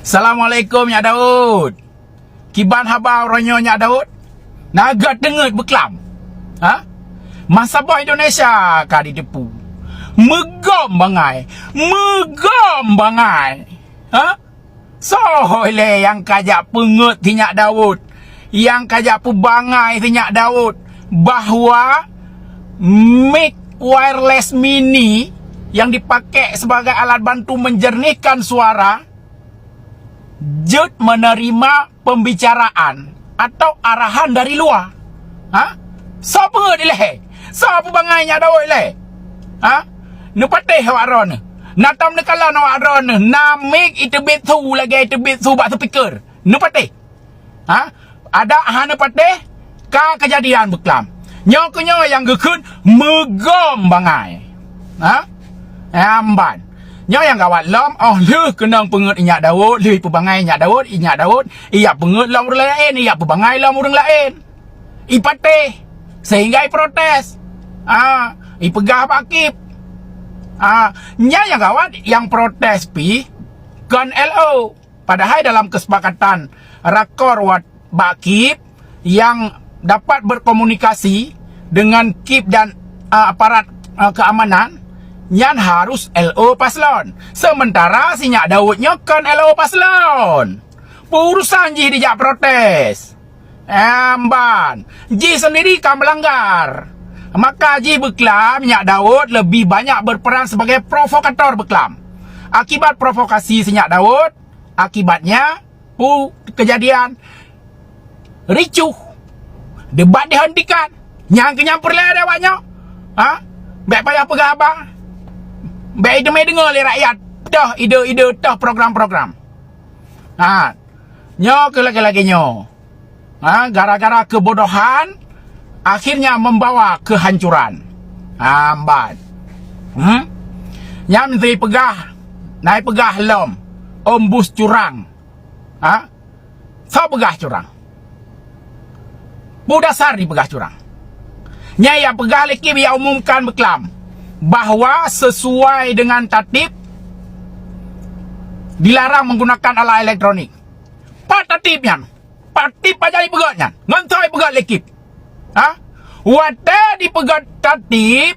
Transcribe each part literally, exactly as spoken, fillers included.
Assalamualaikum, Nyak Daud. Kiban haba uroe nyoe, Nyak Daud? Na geuteungeut beuklam? Ha? Masa boh Indonesia ka jiteupeue. Meugom bangai. Meugom bangai. Ha? Soe ilée nyang ka jak peungeuet si Nyak Daud? Nyang ka jak peubangai si Nyak Daud bahwa mic wireless mini yang dipakai sebagai alat bantu menjernihkan suara jeuet menerima pembicaraan atau arahan dari luar. Ha? Soe peungeuet ilée? Soe peubangai Nyak Daud ilée? Ha? Neupatéh awak droeneuh. Na tom neukalon awak droeneuh. Na mic iteubiet su lagée iteubiet su bak speaker. Neupatéh. Ha? Adak hana patéh ka keujadian beuklam. Nyoe keuh nyoe nyang geukheun meugom bangai. Ha? Nyang ban. Nyoe nyang gawat lom, oh lheueh keunong peungeuet Nyak Daud, lheueh ipeubangai Nyak Daud, Nyak Daud, ijak peungeuet lom ureuëng laén, ijak peubangai lom ureuëng laén. Ipatéh, sehingga iprotes. Ha, ipeugah bak kip. Ha, nyan nyang gawat, nyang protes pih kon L O. Padahai dalam kesepakatan rakor wat bak kip yang dapat berkomunikasi dengan kip dan, uh, aparat, uh, keamanan, nyan harus L O paslon. Sementara si Nyak Daud nyoe kon L O paslon. Peue urusan jih dijak protes? Emban, jih sendiri ka melanggar. Maka jih beuklam Nyak Daud lebih banyak berperan sebagai provokator beuklam. Akibat provokasi si Nyak Daud, akibatnya peue keujadian ricuh, debat dihentikan. Nyang keu nyang peureulée deh awak nyoe. Ha? Bék payah peugah haba. Bék idemai deungoe lé rakyat. Toh ide-ide, toh program-program. Ha. Nyoe keu lagée-lagée nyoe. Ha, gara-gara kebodohan akhirnya membawa kehancuran. Ha, emban. Hmm? Nyan meusti peugah, nai peugah lom, ombus curang. Ha? Soe peugah curang? Peue dasar jipeugah curang? Nyan nyang peugah lé kip nyang umumkan beuklam bahwa sesuai dengan tatib dilarang menggunakan alat elektronik. Pat tatib nyan? Pat tatib pajan jipeugét nyan? Ngon soe jipeugét lé kip? Ha? Watée jipeugét tatib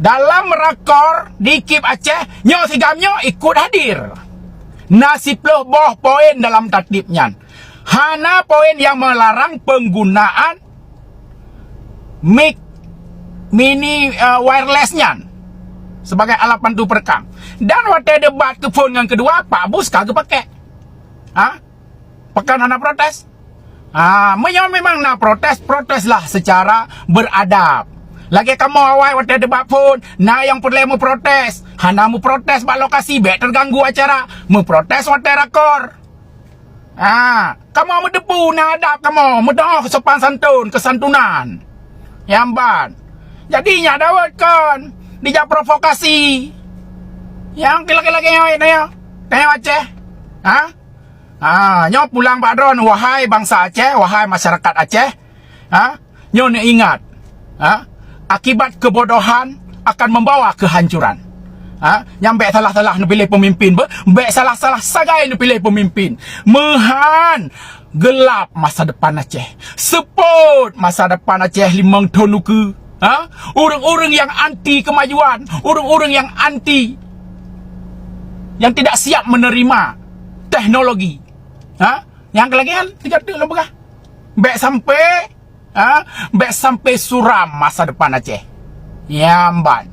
dalam rakor di kip Aceh, nyoe sigam nyoe ikut hadir. Na siploh boh poin dalam tatib nyan. Hana poin nyang melarang penggunaan mic mini, eh, wireless nyan sebagai alat bantu perekam. Dan watée debat keu phon nyang keudua, Pak Bus ka geupakai. Ha? Pakon hana protes? Ha, meunyoe memang na protes, proteslah secara beradab. Lagée kamoe awai watée debat phon, na nyang peureulée meuprotes. Hana meuprotes bak lokasi, bék teuganggu acara. Meuprotes watée rakor. Ha, kamoe meuteupeue na adab kamoe, meudoh sopan santun, keusantunan. Nyang ban. Jadi Nyak Daud kon dijak provokasi. Nyang keu lagée-lagée nyoe, nyoe, nyoe Aceh. Ha? Ha, nyoe pulang bak droeneuh, wahai bansa Aceh, wahai masyarakat Aceh. Ha? Nyoe neuingat. Ha? Akibat kebodohan akan membawa kehancuran. Ha? Nyang bék salah-salah neupiléh pemimpin, be-, bék salah-salah sagai neupiléh pemimpin. Meuhan gelap masa depan Aceh. Seupôt masa depan Aceh limong thon ukeue. Ha? Ureuëng-ureuëng nyang anti kemajuan, ureuëng-ureuëng nyang anti, yang tidak siap menerima teknologi. Ha? Nyang keu lagée nyan, tiga detik lôn peugah. Bék sampai, ha? Bék sampai suram masa depan Aceh. Nyang ban.